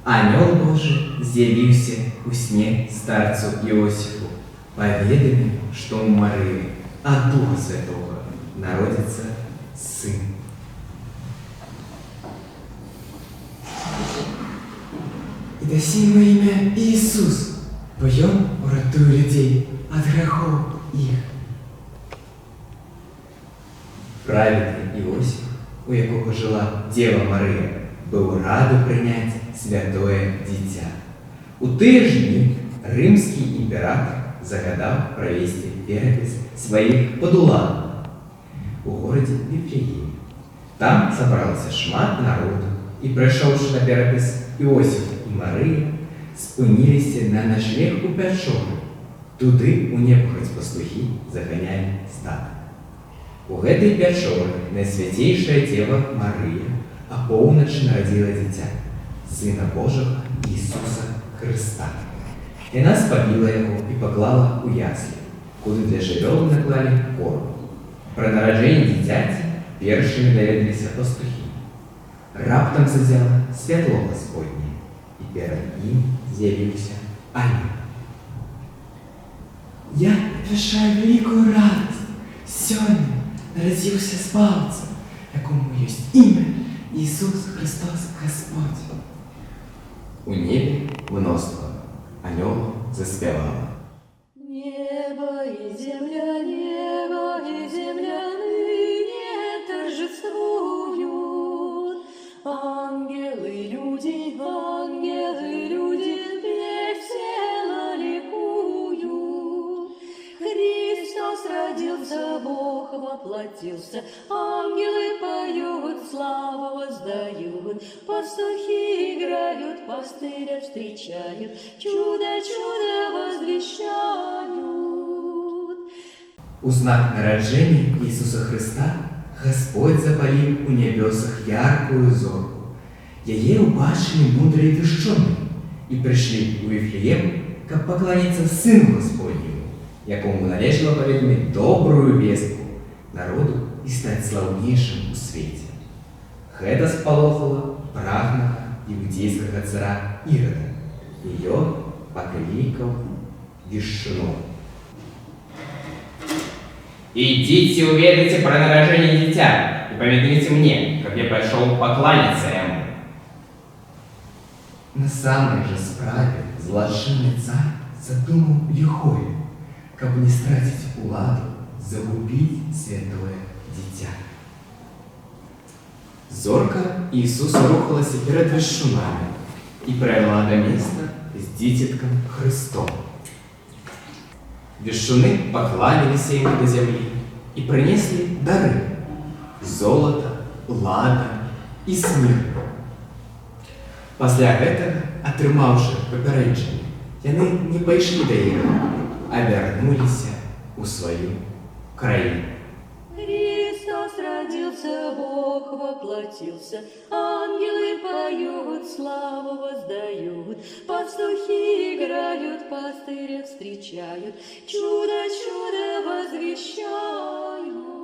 Анёл Божы з'явіўся ў сне старцу Іосіфу, паведаміў, што ў Марыі ад Духа Святога народзіцца сын. І дасі яму імя Ісус, бо Ён уратуе людзей ад грахоў іх. Праведны Іосіф, у якога жыла Дзева Марыя, быў рады прыняць святое дзіця. У тыя ж дні рымскі імператар загадаў правесці перапіс сваіх падуладных у горадзе Віфлееме. Там сабралася шмат народу, і, прыйшоўшы на перапіс, Іосіф і Марыя спыніліся на начлег у пячоры. Туды ў непахаць пастухі заганялі стада. У гэтай пячоры найсвяцейшая Дзева Марыя апоўначы нарадзіла дзіця, Сына Божага Ісуса Хрыста. Яна спавіла яго і паклала ў яслі, куды для жывёлы наклалі корм. Пра нараджэнне дзіцяці першымі даведаліся пастухі. Раптам зазяла святло Гасподняе, і перад ім з'явіўся анёл. Я абвяшчаю вялікую радасць. Сёння нарадзіўся Збаўца, якому ёсць імя Ісус Хрыстос Гасподзь. У небе мноства анёлаў заспявала. Небо и земля, небо и земля ныне торжествуют. Ангелы, люди, ангелы, люди весело ликуют. Христос родился, Бог воплотился, ангелы поют, славу воздают, пастухи играют, пастыря встречают, чудо, чудо возвещают. У знак нараджэння Ісуса Хрыста Гасподзь запаліў у нябёсах яркую зорку. Яе ўбачылі мудрыя вешчуны і прыйшлі ў Віфлеем, каб пакланіцца Сыну Гасподняму, якому належала паведаміць добрую вестку народу і стаць слаўнейшым у свеце. Гэта спалохала прагнага іудзейскага цара Ірада, і ён паклікаў вешчуноў. Ідзіце, уведайце пра нараджэнне дзіця і паведаміце мне, каб я пайшоў пакланяцца яму. На самай жа справе злачынны цар задумаў ліхое, каб не страціць уладу, загубіць святое дзіця. Зорка Ісуса рухалася перад вешчунамі і прывяла да места з дзіцяткам Хрыстом. Вешчуны пакланяліся яму да зямлі і прынеслі дары: золата, ладан і смірну. Пасля гэтага, атрымаўшы папярэджанне, яны не пайшлі да Ірада, а вярнуліся ў сваю краіну. Христос родился, Бог воплотился, ангелы поют, славу воздают, пастухи играют, пастыря встречают, чудо, чудо возвещают.